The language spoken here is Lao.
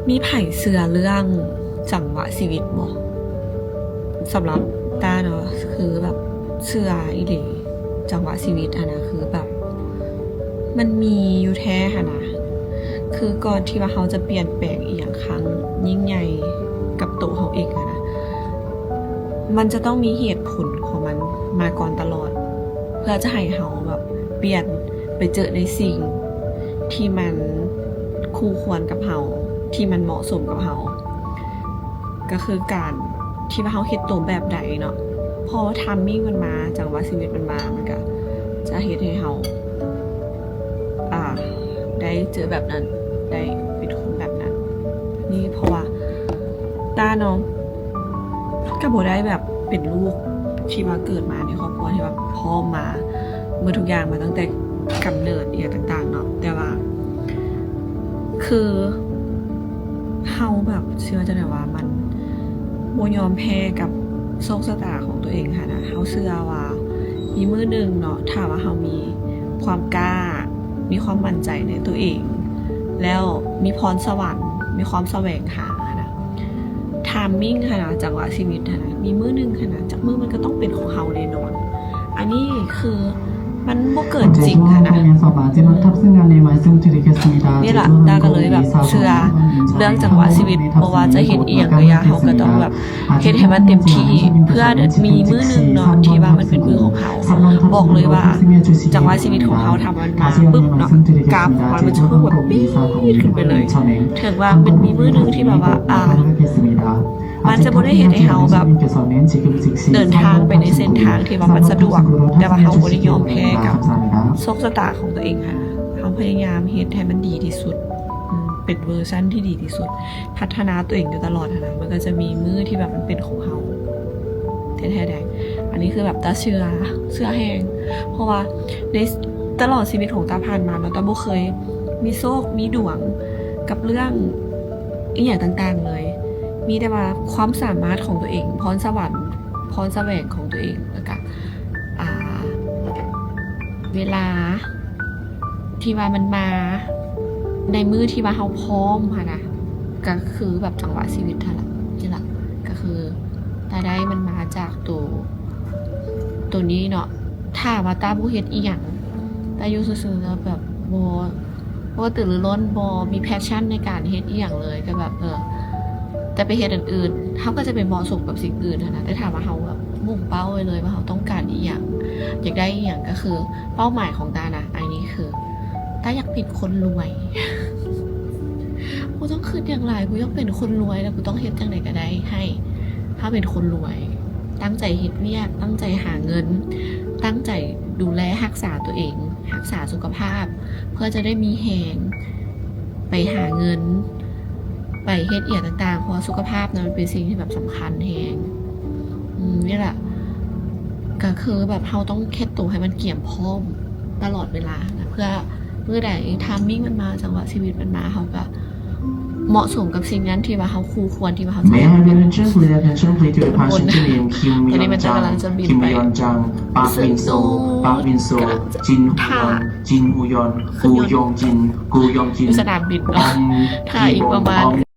ມີໃຜເຊື່ອເລື່ອງຈັງຫວະຊີວິດບໍ່? ສຳລັບຕ້າເນາະ ຄືແບບເຊື່ອອີ່ຫຼີ ຈັງຫວະຊີວິດຫັ້ນນະ ຄືແບບມັນມີຢູ່ແທ້ຫັ້ນນະ. ຄືກ່ອນທີ່ວ່າເຮົາຈະປ່ຽນແປງອີ່ຫຍັງຄັ້ງຍິ່ງໃຫຍ່ກັບໂຕເຮົາເອງຫັ້ນນະ ມັນຈະຕ້ອງມີເຫດຜົນຂອງມັນມາກ່ອນຕະຫຼອດ ເພື່ອຈະໃຫ້ເຮົາແບບປ່ຽນໄປເຈີໃນສິ່ງທີ່ມັນຄູ່ຄວນກັບເຮົາ ທີ່ມັນເໝາະສົມກັບເຮົາ ກໍຄືການທີ່ວ່າເຮົາເຮັດໂຕແບບໃດເນາະ ພໍທາມມິງມັນມາ ຈັງຫວະຊີວິດມັນມາ ມັນກໍຈະເຮັດໃຫ້ເຮົາ ອ່າ ໄດ້ເຈີແບບນັ້ນ ໄດ້ເປັນຄົນແບບນັ້ນ. ນີ້ເພາະວ່າຕ້າເນາະ ກໍບໍ່ໄດ້ແບບເປັນລູກທີ່ວ່າເກີດມາໃນຄອບຄົວທີ່ວ່າພ້ອມມາເໝິດທຸກຢ່າງ ມາຕັ້ງແຕ່ກຳເນີດອີ່ຫຍັງຕ່າງໆເນາະ ແຕ່ວ່າ ຄືເຮົາແບບ ຊິວ່າຈັ່ງໃດວະ ມັນບໍ່ຍອມແພ້ກັບໂຊກຊະຕາຂອງຕົວເອງຫັ້ນນະ. ເຮົາເຊື່ອວ່າມີມື້ໜຶ່ງເນາະ ຖ້າວ່າເຮົາມີຄວາມກ້າ ມີຄວາມໝັ້ນໃຈໃນຕົວເອງ ແລ້ວມີພອນສະຫວັນ ມີຄວາມສະແຫວງຫາຫັ້ນນະ ທາມມິງຫັ້ນນະ ຈັງຫວະຊີວິດຫັ້ນນະ ມີມື້ໜຶ່ງຫັ້ນນະ ຈັກມື້ມັນກໍຕ້ອງເປັນຂອງເຮົາແນ່ນອນ. ອັນນີ້ຄືມັນບໍ່ເກີນຈິງຫັ້ນນະ. ນີ້ລະ ຕ້າກໍເລີຍແບບເຊື່ອເລື່ອງຈັງຫວະຊີວິດ ບໍ່ວ່າຈະເຮັດອີ່ຫຍັງກໍຢ່າ ເຮົາກໍຕ້ອງແບບເຮັດໃຫ້ມັນເຕັມທີ່ ເພື່ອມີມື້ໜຶ່ງເນາະ ທີ່ວ່າມັນເປັນມື້ຂອງເຮົາ. ບອກເລີຍວ່າ ຈັງຫວະຊີວິດຂອງເຮົາ ຖ້າມັນມາປຶບເນາະ ກາຟຂອງມັນ ມັນຈະຄືແບບປີດຂຶ້ນໄປເລີຍ. ເຖິງວ່າມັນມີມື້ໜຶ່ງທີ່ແບບວ່າ ອ່າ ມັນຈະບໍ່ໄດ້ເຮັດໃຫ້ເຮົາແບບເດີນທາງໄປໃນເສັ້ນທາງທີ່ວ່າມັນສະດວກ ແຕ່ວ່າເຮົາບໍ່ໄດ້ຍອມແພ້ກັບໂຊກຊະຕາຂອງຕົວເອງຫັ້ນນະ. ເຮົາພະຍາຍາມເຮັດໃຫ້ມັນດີທີ່ສຸດ ເປັນເວີຊັນທີ່ດີທີ່ສຸດ ພັດທະນາຕົວເອງຢູ່ຕະຫຼອດຫັ້ນນະ. ມັນກໍຈະມີມື້ທີ່ແບບມັນເປັນຂອງເຮົາແທ້ໆໄດ໋. ອັນນີ້ຄືແບບຕ້າເຊື່ອ ເຊື່ອແຮງ ເພາະວ່າໃນຕະຫຼອດຊີວິດຂອງຕ້າຜ່ານມາເນາະ ຕ້າບໍ່ເຄີຍມີໂຊກມີດວງກັບເລື່ອງ ອີ່ຫຍັງຕ່າງໆເລີຍ ມີແຕ່ວ່າຄວາມສາມາດຂອງຕົວເອງ ພອນສະຫວັນ ພອນສະແຫວງຂອງຕົວເອງ ແລ້ວກະ ອ່າ ເວລາທີ່ວ່າມັນມາໃນມື້ທີ່ວ່າເຮົາພ້ອມຫັ້ນນະ ກໍຄືແບບຈັງຫວະຊີວິດຫັ້ນລະ. ນີ້ລະ ກໍຄືລາຍໄດ້ມັນມາຈາກໂຕ ໂຕນີ້ເນາະ. ຖ້າວ່າຕ້າບໍ່ເຮັດອີ່ຫຍັງ ຕ້າຢູ່ຊື່ໆ ແລ້ວແບບບໍ່ ບໍ່ກະຕືລືລົ້ນ ບໍ່ມີແພດຊັນໃນການເຮັດອີ່ຫຍັງເລີຍ ກໍແບບ ເອີ ແຕ່ໄປເຮັດອັນອື່ນ ເຮົາກໍຈະໄປເໝາະສົມກັບສິ່ງອື່ນຫັ້ນນະ. ແຕ່ຖ້າວ່າເຮົາແບບມຸ່ງເປົ້າໄວ້ເລີຍວ່າເຮົາຕ້ອງການອີ່ຫຍັງ ຢາກໄດ້ອີ່ຫຍັງ ກໍຄືເປົ້າໝາຍຂອງຕ້ານະ ອັນນີ້ຄື ຕ້າຢາກເປັນຄົນລວຍ. ບໍ່ຕ້ອງຄິດຫຍັງຫຼາຍ ກູຢາກເປັນຄົນລວຍ ແລ້ວກູຕ້ອງເຮັດຈັ່ງໃດກໍໄດ້ໃຫ້ເຮົາເປັນຄົນລວຍ. ຕັ້ງໃຈເຮັດວຽກ ຕັ້ງໃຈຫາເງິນ ຕັ້ງໃຈດູແລຮັກສາຕົວເອງ ຮັກສາສຸຂະພາບ ເພື່ອຈະໄດ້ມີແຮງໄປຫາເງິນ ໄປເຮັດອີ່ຫຍັງຕ່າງໆ ເພາະວ່າສຸຂະພາບນະ ມັນເປັນສິ່ງທີ່ແບບສຳຄັນແຮງ. ອືມ ນີ້ລະ ກໍຄືແບບເຮົາຕ້ອງເຮັດໂຕໃຫ້ມັນກຽມພ້ອມຕະຫຼອດເວລານະ ເພື່ອມື້ໃດທາມມິງມັນມາ ຈັງຫວະຊີວິດມັນມາ ເຮົາກໍເໝາະສົມກັບສິ່ງນັ້ນທີ່ວ່າເຮົາຄູ່ຄວນ ທີ່ວ່າເຮົາຈະ May I have your attention? Please have attention. Please to the passenger name Kim Yeon Jang, Kim Yeon Jang, Park Min Seo, Park Min Seo, Jin Woo Yeon, Jin Woo Yeon, Koo Yeong Jin, Koo Yeong Jin, ຢູ່ສະໜາມບິນເນາະ ຖ້າອີກປະມານ